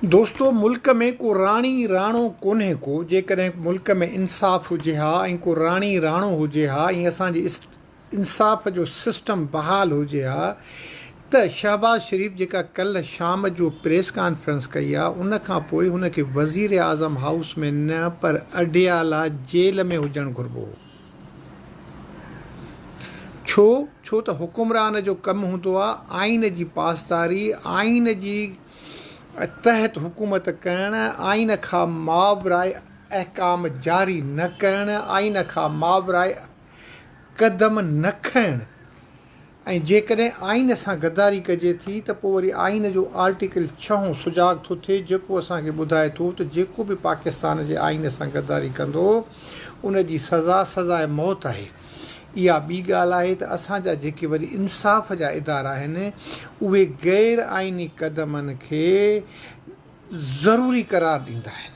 دوستو ملڪ ۾ ڪو راڻي راڻو ڪونهي ڪو جيڪڏهن ملڪ ۾ انصاف هجي ها ۽ ڪو راڻي راڻو هجي ها ۽ اسان جي انصاف جو سسٽم بحال هجي ها ته شهباز شريف جيڪا ڪلهه شام جو پريس ڪانفرنس ڪئي آ ان کان پوء هن کي وزير اعظم هائوس ۾ نه پر اڊيالا جيل ۾ هجڻ گهربو هو. ڇو؟ ڇو ته حڪمران جو ڪم هوندو آ آئين جي پاسداري، آئين جي تحت حڪومت ڪرڻ، آئين کان ماورائي احڪام جاري نه ڪرڻ، آئين کان ماورائي قدم نه کڻڻ ۽ جيڪڏهن آئين سان غداري ڪجي ٿي ته پوء وري آئين جو آرٽيڪل ڇهون سجاڳ ٿو ٿئي جيڪو اسان کي ٻڌائي ٿو ته جيڪو به پاڪستان جي آئين سان غداري ڪندو ان جي سزا سزاء موت آهي. اها ٻي ڳالهه آهي ته اسان جا جيڪي وري انصاف جا ادارا آهن اهي غير آئيني قدمن کي ضروري قرار ڏيندا آهن.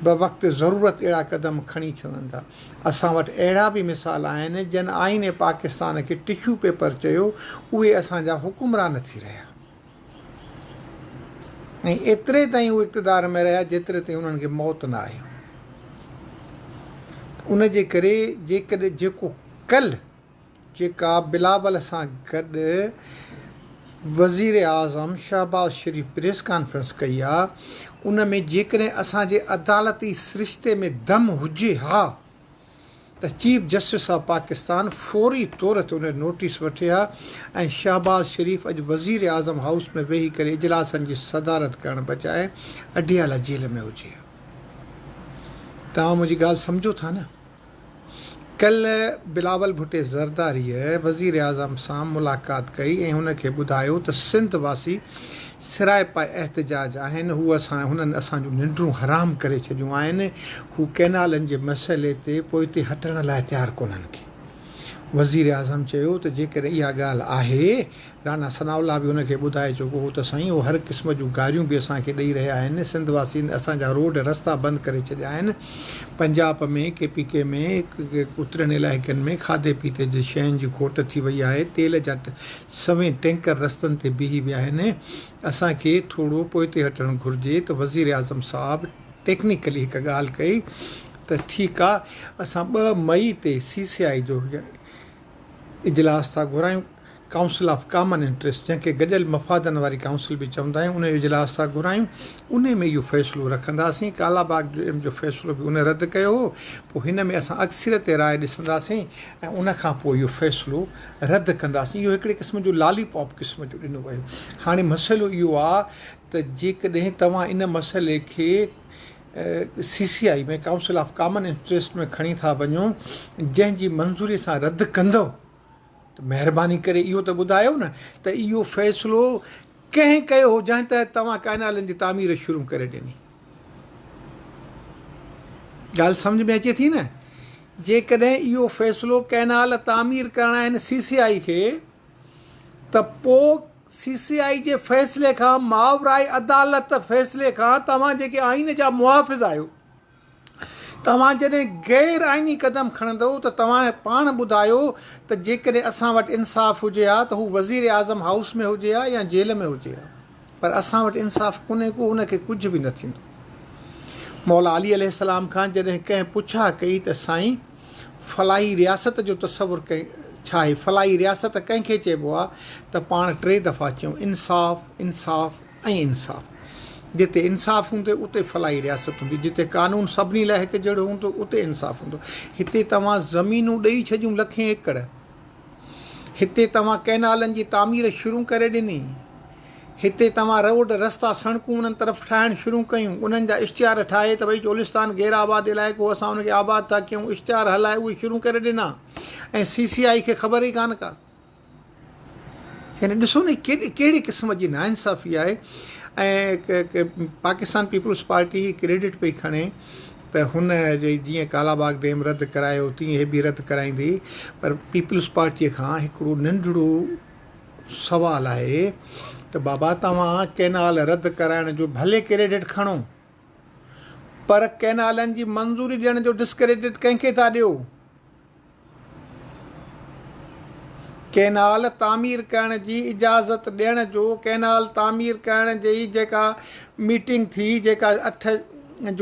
بوقت ضرورت اهڙا قدم کڻي ڇڏن ٿا. اسان وٽ اهڙا به مثال آهن جن آئين پاڪستان کي ٽشو پيپر چيو اهي اسان جا حڪمران ٿي رهيا ۽ ايتري تائين هو اقتدار ۾ رهيا جيتري تائين انهن کي موت نه آئي. ان جي ڪري جيڪڏهن جيڪو ڪلهه جيڪا بلاول سان گڏ وزيراعظم شهباز شريف پريس ڪانفرنس ڪئي آ ان ۾ جيڪڏهن اسان جي عدالتي سرشتي ۾ دم هجي ها ته چيف جسٽس آف پاڪستان فوري طور تي ان جو نوٽيس وٺي ها ۽ شهباز شريف اڄ وزيراعظم هائوس ۾ ويهي ڪري اجلاسن جي صدارت ڪرڻ بجاء اڊيالا جيل ۾ هجي ها. توهان منهنجي ڳالهه سمجهو ٿا نه؟ ڪلهه بلاول ڀٽي زرداريء وزيراعظم سان ملاقات ڪئي ۽ هن کي ٻڌايو ته سنڌ واسي سرائپا احتجاج آهن، هو اسان هنن اسان جون ننڊون حرام ڪري ڇڏيون آهن، هو ڪئنالن جي مسئلي تي پوئتي هٽڻ لاء تيار ڪونهن ڪي. وزيراعظم چيو ته جيڪڏهن اها ڳالهه آهي رانا ثناء الله به هن کي ٻڌائي چڪو هو ته سائين هو هر قسم جون گاريون به اسان کي ڏئي رهيا آهن، سنڌ واسين اسان جا روڊ رستا بند ڪري ڇڏيا آهن، پنجاب ۾، ڪي پي ڪي ۾، اترين علائقن ۾ کاڌي پيتي جي شين جي کوٽ ٿي وئي آهي، تيل جا سوين ٽينڪر رستن تي بيهي ويا آهن، اسان کي ٿورو پوئتي هٽڻ گهرجي ته وزيراعظم صاحب ٽيڪنيڪلي هڪ ڳالهه ڪئي ته ٺيڪ آ اسان ٻه مئي تي سي سي آء جو اجلاس ٿا گهرايون، ڪائونسل آف ڪامن انٽريسٽ جنهن کي گڏيل مفادن واري ڪائونسل به چوندا آهيون ان جو اجلاس ٿا گهرايون انهي ۾ اهو فيصلو رکنداسين، ڪالا باغ ڊيم جو فيصلو به ان رد ڪيو هو پوء هن ۾ اسان اڪثريت راء ڏسنداسين ۽ ان کان پوء اهو فيصلو رد ڪنداسين اهو هڪڙي قسم جو لالي پاپ قسم جو ڏنو ويو هاڻي مسئلو اهو آ ته جيڪڏهن توهان ان مسئلي کي C C I ۾ council of common interest ۾ کڻي ٿا وڃو جنهن جي منظوري سان رد ڪندؤ ته مهرباني ڪري اهو ته ٻڌايو نه ته اهو فيصلو ڪنهن ڪيو هو جنهن تحت توهان ڪئنالن جي تعمير شروع ڪري ڏني. ڳالهه سمجهه ۾ اچي ٿي نه؟ جيڪڏهن اهو فيصلو ڪئنال تعمير ڪرڻا آهن سي سي آء کي ته پوء سي سي آء جي فيصلي کان ماورائي عدالت فيصلي کان توهان جيڪي آئين جا محافظ آهيو توهان جڏهن غير آئيني قدم کڻندؤ ته توهان پاڻ ٻڌايو ته جيڪڏهن اسان وٽ انصاف هجي ها ته هو وزير اعظم هائوس ۾ هجي ها يا جيل ۾ هجي ها پر اسان وٽ انصاف ڪونهي ڪو ان کي ڪجهه به نه ٿيندو. مولا علي عليه السلام کان جڏهن ڪنهن پڇا ڪئي ته سائين فلاحي رياست جو تصور ڇا آهي فلاحي رياست ڪنهن کي چئبو آهي ته پاڻ ٽي دفعا چيائون انصاف انصاف ۽ انصاف. جتي انصاف هوندو اتي فلاحي رياست هوندي، جتي قانون سڀني لاء هڪ جهڙو هوندو اتي انصاف هوندو. هتي توهان زمينون ڏئي ڇڏيون لکين ايڪڙ، هتي توهان ڪئنالن جي تعمير شروع ڪري ڏني، هتي توهان روڊ رستا سڙڪون انهن طرف ٺاهڻ شروع ڪيون، انهن جا اشتهار ٺاهي ته ڀئي چولستان غير آباد علائقو اسان ان کي آباد ٿا ڪيون، اشتهار هلائي اهي شروع ڪري ڏنا ۽ سي سي آء کي خبر ئي ڪانه ڪا. يعني ڏسو نه ڪهڙي قسم جي ناانصافي آهي ۽ پاڪستان پيپلز پارٽي هي ڪريڊٽ پئي کڻي ته هن جي جيئن ڪالا باغ ڊيم رد ڪرايو تيئن هي به رد ڪرائيندي پر پيپلز پارٽي کان هڪڙو ننڍڙو سوال آهي ته بابا توهان ڪينال رد ڪرائڻ جو ڀلي ڪريڊٽ کڻو پر ڪينالن جي منظوري ڏيڻ جو ڊسڪريڊٽ ڪنهن کي ٿا ڏيو؟ ڪئنال تعمير ڪرڻ جي اجازت ڏيڻ جو ڪئنال تعمير ڪرڻ جي جيڪا ميٽنگ ٿي جيڪا اٺ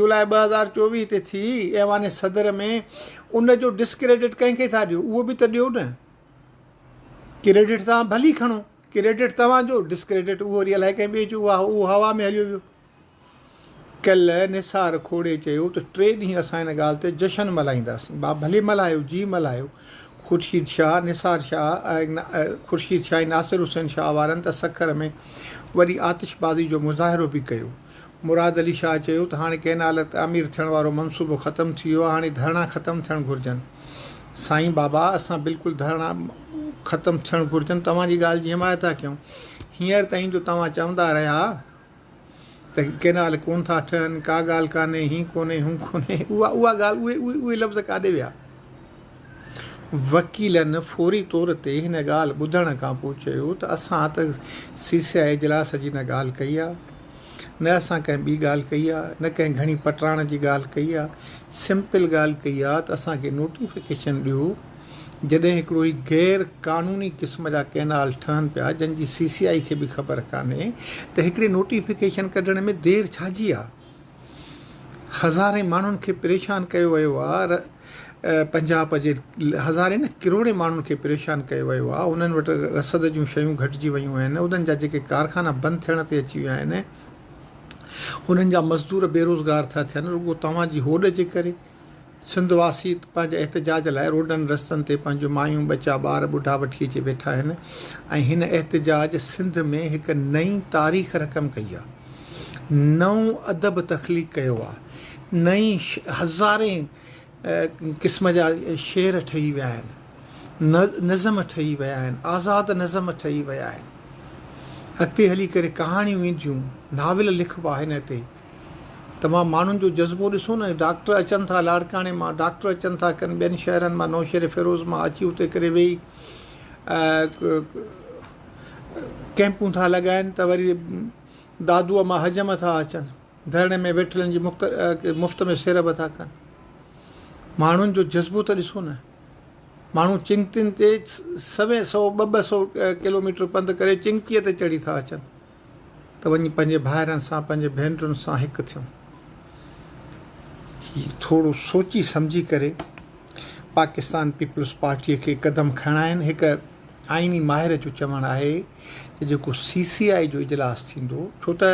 جولاء 2024 تي ٿي ايوان صدر ۾ ان جو ڊسڪريڊٽ ڪنهن کي ٿا ڏيو اهو به ته ڏيو نه ڪريڊٽ توهان ڀلي کڻو ڪريڊٽ توهان جو ڊسڪريڊٽ اهو وري الائي ڪنهن ٻئي جو اهو هوا ۾ هليو ويو. ڪلهه نثار کوڙي چيو ته ٽي ڏينهن اسان ان ڳالهه تي جشن ملهائينداسين. با ڀلي ملهايو، جي ملهايو. خورشيد شاهه، نثار شاهه ۽ خورشيد شاهه ۽ ناصر حسين شاهه وارن ته سکر ۾ وڏي آتشبازي جو مظاهرو به ڪيو. مراد علي شاهه چيو ته هاڻي ڪئنال تعمير ٿيڻ وارو منصوبو ختم ٿي ويو آهي، هاڻي ڌرڻا ختم ٿيڻ گهرجن. سائين بابا اسان بلڪل ڌرڻا ختم ٿيڻ گهرجن، توهان جي ڳالهه جي حمايت ٿا ڪيون. هينئر تائين جو توهان چوندا رهيا. ته ڪئنال ڪونه ٿا ٺهن، ڪا ڳالهه ڪانهي، هين ڪونهي، هون ڪونهي، اها اها ڳالهه اهي اهي اهي لفظ ڪاڏي ويا؟ وڪيلن فوري طور تي هن ڳالهه ٻڌڻ کان پوء چيو ته اسان ته سي سي آء اجلاس جي نه ڳالهه ڪئي آ، نه اسان ڪنهن ٻي ڳالهه ڪئي آ، نه ڪنهن گهڻي پٽراڻ جي ڳالهه ڪئي آ، سمپل ڳالهه ڪئي آ ته اسان کي نوٽيفڪيشن ڏيو جڏهن هڪڙو هي غير قانوني قسم جا ڪئنال ٺهن پيا جن جي سي سي آئي کي به خبر ڪانهي ته هڪڙي نوٽيفڪيشن ڪڍڻ ۾ دير ڇا جي آ؟ هزارين ماڻهن کي پريشان ڪيو ويو آ پنجاب جي هزارين نه ڪروڙين ماڻهن کي پريشان ڪيو ويو آ انهن وٽ رسد جون شيون گهٽجي ويون آهن انهن جا جيڪي ڪارخانا بند ٿيڻ تي اچي ويا آهن انهن جا مزدور بيروزگار ٿا ٿين رڳو توهان جي هوڏ جي ڪري سنڌ واسي پنهنجي احتجاج لاء روڊن رستن تي پنهنجون مايون، ٻچا، ٻار، ٻڍا وٺي اچي ويٺا آهن ۽ هن احتجاج سنڌ ۾ هڪ نئين تاريخ رقم ڪئي آهي. نئون ادب تخليق ڪيو آهي. نئين هزارين قسم جا شعر ٺهي ويا آهن. نظم ٺهي ويا آهن. آزاد نظم ٺهي ويا آهن. اڳتي هلي ڪري ڪهاڻيون اينديون، ناول لکبا هن تي. توهان ماڻهن جو جذبو ڏسو نه، ڊاڪٽر اچن ٿا لاڙڪاڻي مان، ڊاڪٽر اچن ٿا ڪن ٻين شهرن مان نوشهري فيروز مان اچي اتي ڪري ويهي ڪئمپون ٿا لڳائن ته وري دادوء مان حجم ٿا اچن ڌرڻي ۾ ويٺلن جي مفت ۾ سير به ٿا ڪن. ماڻهن جو جذبو ته ڏسو نه. ماڻهو چنگتين تي سوين سو ٻه ٻه سو ڪلوميٽر پنڌ ڪري چنگتيء تي چڙهي ٿا اچن. ته وڃي پنهنجي ڀائرن سان پنهنجي ڀينرن سان هڪ ٿيون. هي ٿورو سوچي سمجهي ڪري پاڪستان پيپلز پارٽيء کي قدم کڻڻا آهن. هڪ آئيني ماهر جو چوڻ آهي ته جيڪو سي سي آء جو اجلاس ٿيندو ڇو ته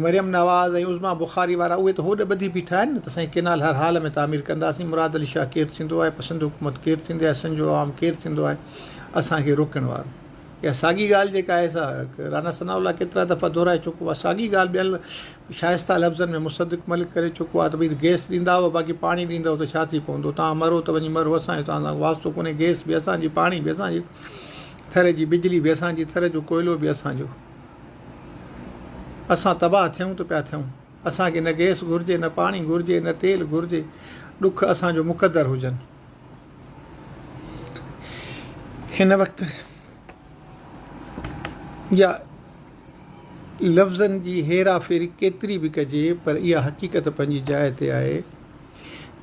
مريم نواز ۽ عظميٰ بخاري وارا اهي ته هوڏ ٻڌي بيٺا آهن نه ته سائين ڪينال هر حال ۾ تعمير ڪنداسين مراد علي شاهه ڪير ٿيندو آهي سنڌ حڪومت ڪير ٿيندي آهي سنڌ جو عوام ڪير ٿيندو آهي اسان کي روڪڻ وارو. اها ساڳي ڳالهه جيڪا آهي سا رانا ثناء الله ڪيترا دفعا دهرائي چڪو آهي. ساڳي ڳالهه ٻين شائسته لفظن ۾ مصدق ملڪ ڪري چڪو آهي ته ڀئي گئس ڏيندا هئو باقي پاڻي ڏيندؤ ته ڇا ٿي پوندو توهان مرو ته وڃي مرو اسان جو توهان سان واسطو ڪونهي گئس به اسان جي پاڻي به اسان جي ٿر جي بجلي به اسان جي ٿر جو ڪوئلو به اسان جو اسان تباهه ٿيون ته پيا ٿيون اسان کي نه گئس گهرجي نه پاڻي گهرجي نه تيل گهرجي ڏک اسان جو مقدر هجن. هن وقت يا لفظن جي هيرا ڦيري ڪيتري به ڪجي پر اها حقيقت پنهنجي جاء تي آهي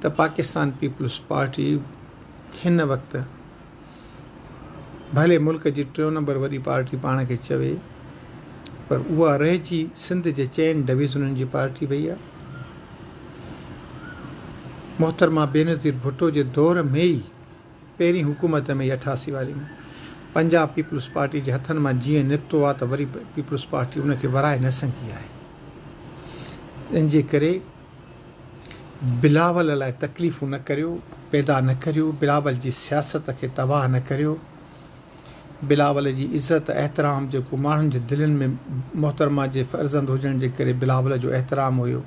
ته پاڪستان پيپلز پارٽي هن وقت ڀلي ملڪ جي ٽيون نمبر وڏي پارٽي پاڻ کي چوي پر اها رهجي سنڌ جي چئن ڊويزنن جي پارٽي وئي آهي. محترمه بينظير ڀٽو جي دور ۾ ئي پهرين حڪومت ۾ ئي 88 واري ۾ پنجاب پيپلز پارٽي جي هٿن مان جيئن نڪتو آ ته وري پيپلز پارٽي ان کي ورائي نه سگهي آهي تنهن جي ڪري بلاول لاء تڪليفون نه ڪريو پيدا نه ڪريو بلاول جي سياست کي تباهه نه ڪريو بلاول جي عزت احترام جيڪو ماڻهن جي دلين ۾ محترمه جي فرزند هجڻ جي ڪري بلاول جو احترام هيو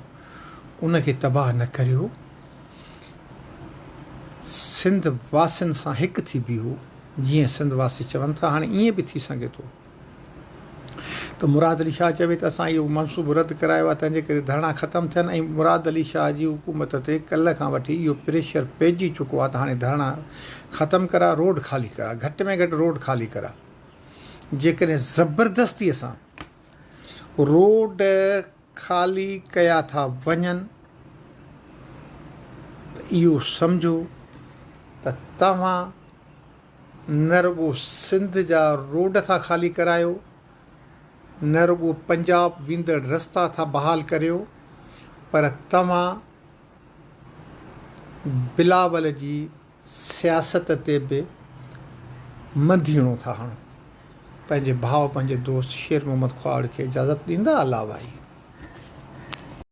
ان کي تباهه نه ڪريو سنڌ واسين سان هڪ ٿي بيهو جيئن سنڌ واسي چون ٿا هاڻي ائين به ٿي سگهي ٿو ته مراد علي شاهه چوي ته اسان اهو منصوبو رد ڪرايو آهي تنهن جي ڪري ڌرڻا ختم ٿين ۽ مراد علي شاهه جي حڪومت تي ڪلهه کان وٺي اهو پريشر پئجي چڪو آهي ته هاڻي ڌرڻا ختم ڪراء روڊ خالي ڪراء گهٽ ۾ گهٽ روڊ خالي ڪراء جيڪڏهن زبردستي سان روڊ خالي ڪيا ٿا وڃن ته اهو سمجهو ته توهان نه رڳو سنڌ جا روڊ ٿا خالي ڪرايو، نه رڳو پنجاب ويندڙ رستا ٿا بحال ڪريو پر توهان بلاول جي سياست تي به منڌيڻو ٿا هڻو. پنهنجي ڀاء پنهنجي دوست شير محمد خواهڙ کي اجازت ڏيندا الله ڀائي.